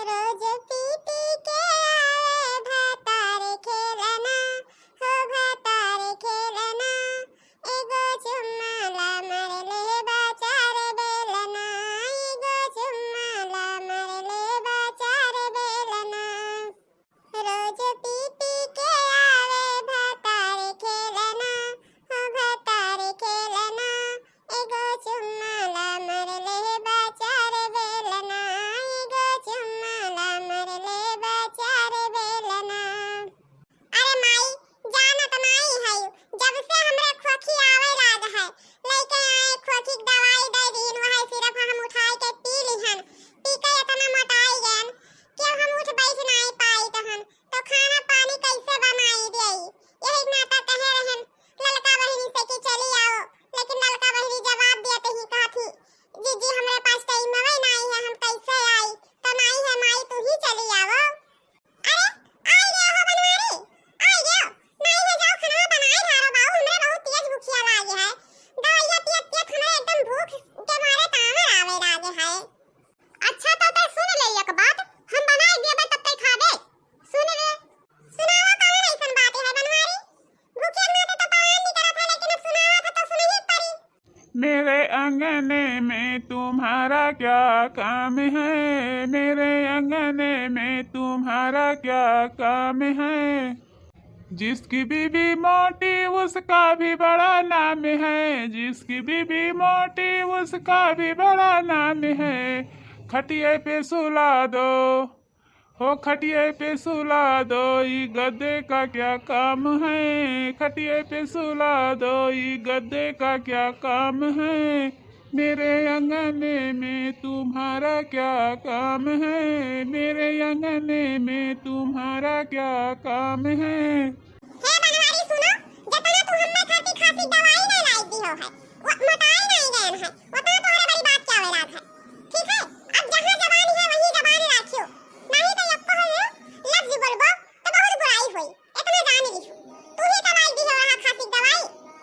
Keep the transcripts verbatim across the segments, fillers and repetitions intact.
रोज पी पी के आवे भतार खेलना, हो भतार खेलना, एगो चुम्मा ला मरले बा चार बेलना, एगो चुम्मा ला मरले बा चार बेलना। रोज पी पी के आवे भतार खेलना, हो भतार खेलना, एगो चुम्मा ला मरले बा चार बेलना, एगो चुम्मा ला मरले बा चार बेलना। अरे माई, जानत माई है, जब से हमरे खोखी आवे लाग है, लइके आए खोखी के दवाई दे दीन, वह सिरप हम उठाए के पी लिहन, पी के इतना मोटाई गयन कि अब हम उठ बैठ नाई पाई तहन, तो खाना पानी कैसे बनाई देई? यही नाता कहे रहन ललका बहिनी से कि चली आओ, लेकिन ललका बहिनी जवाब दिया तो ही कहत ही, "जीजी, हमरे पास टाइम में नाई है, हम कैसे आई? तो नाई है माई, तू ही चली आओ।" अरे, आई गयो हो बनवारी, आई गयो। नाई है, जाओ खाना बनाए ढारो बाऊ, हमरे बहुत तेज भूखिया लागे है। दवाइया पियत पियत हमरे एकदम भूख के मारे तामर आवे लागे है। अच्छा, तो तै सुन ले एक बात, हम बनाए देबे तब तै खाबे। सुन ले, सुनावा, कौन ऐसन बात है बनवारी? भूखे के मारे तो परान निकलत है, लेकिन अब सुनावा था तो सुनही पड़ी। मेरे अंगने में तुम्हारा क्या काम है, मेरे अंगने में तुम्हारा क्या काम है। जिसकी बीबी मोटी उसका भी बड़ा नाम है, जिसकी बीबी मोटी उसका भी बड़ा नाम है। खटिए पे सुला दो, हो खटिए पे सुला दो, ई गद्दे का क्या काम है? खटिए पे सुला दो, ई गद्दे का क्या काम है? मेरे अंगने में तुम्हारा क्या काम है? मेरे अंगने में तुम्हारा क्या काम है? हे बनवारी सुनो, जतना तू हम्मे खातिर खासी दवाई ना लाई दिहो है, वो मोटाई नहीं गयन है, उतना तोहरे बड़ी बात क्या आवे लाग है। ठीक है, अब जहाँ जबान है वही जबान राखियो, नहीं तो यक्को है लफ्ज बोलबो तो बहुत बुराई होई। इतना जान ली, तू ही तो लाई दिहो रहा खासी दवाई,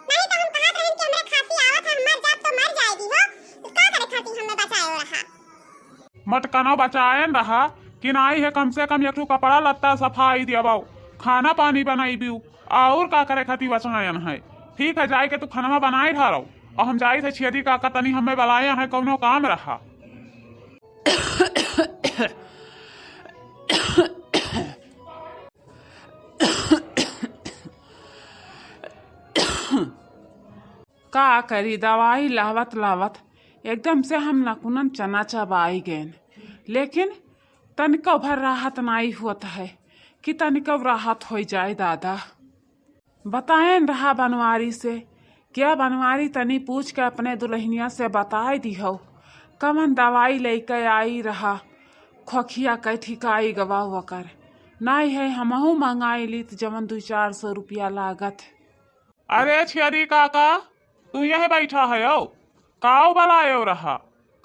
नहीं तो हम कहत रहन कि हमरे खासी आवत है, हम मर जाब तो मर जाए दिहो, का करे खातिर हमें बचाए रहा? मटकनो बचायन रहा कि नाई है, कम से कम एक ठो कपड़ा लत्ता सफाई देबो, खाना पानी बनाई बिउ, और का करे खातिर बचायन है? ठीक है, जाए के तू खाना बनाए ढारो, और हम जाई थे छियदी काका तनी हमें बलाए हैं, कौनो काम रहा। का करी, दवाई लावत लावत एकदम से हम नकुनन चना चबाई गएन, लेकिन तनिको भर राहत नाई होत है कि तनिको राहत होइ जाए दादा। बताएन रहा बनवारी से, क्या बनवारी तनी पूछ के अपने दुल्हनिया से बताए दिहो, कवन दवाई लइके आई रहा, खोखिया के ठिकाई गवा ओकर। नाई है, हमहू मंगाई लीत जवन दू चार सौ रुपया लागत। अरे छियरी काका, तू यह बैठा है हो? काऊ बलायो रहा?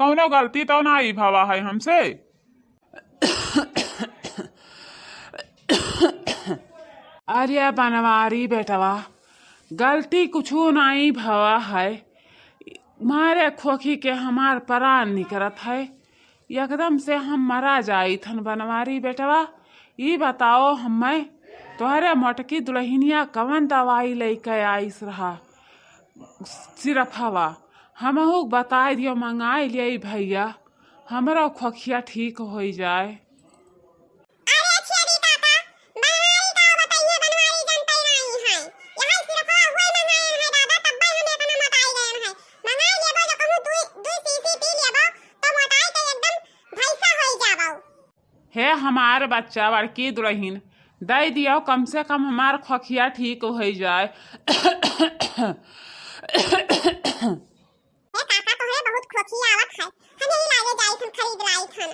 कौनो गलती तो नाई भवा है हमसे? अरे बनवारी बेटवा, गलती कुछू नाई भवा है, मारे खोखी के हमार परान निकरत है, एकदम से हम मरा जाइत हन बनवारी बेटवा। ई बताओ हम्मे, तोहरे मोटकी दुल्हनिया कवन दवाई लइके आइस रहा? सिरफवा, हमहू के बताए दियो, मंगाए लियाई भैया, हमरो खोखिया ठीक होइ जाए। अरे छियरी काका, बनवारी का बताइए, बनवारी जनते नहीं है। यहाँ सिरफवा हुए मंगाए हैं दादा, तब्बे हम इतना मोटाई गए हैं। मंगाए लेबो जो कहूँ दुई, दुई सीसी पी लेबो, तो मोटाई के एकदम भैंसा होई जाबो। हे हमार बच्चा, बड़की दुल्हिन, दे दियो, कम से कम हमार खोखिया ठीक होइ जाए। हे काका, तोहरे बहुत खोखी आवत है, हम यही लागे जाइत हन, खरीद लाइत हन।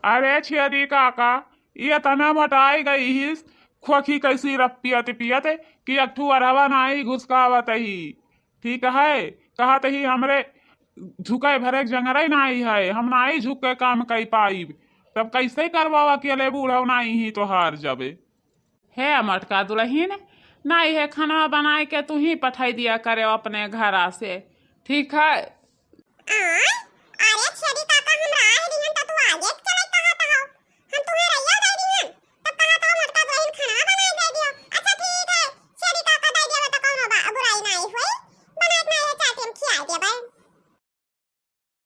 अरे छियरी काका, ये तना मोटाई गई हिस, खोखी कैसी रप पियत पियत कि एक ठू अरहवा नाई घुसकावत ही। ठीक है, कहत ही हमरे झुके भरे के जंगरे नाई है, हम नाई झुक के काम कई पाइब, तब कैसे करवाओ, अकेले बूढ़ो नाई ही तोहार जबे। हे मोटका दुल्हिन, नाई है, खाना बनाए के तू ही पठाई दिया करे अपने घरा से, ठीक है? आय, अरे छेदी काका, हम राह दिहन त तू आगे के चले कहत हो। पेपर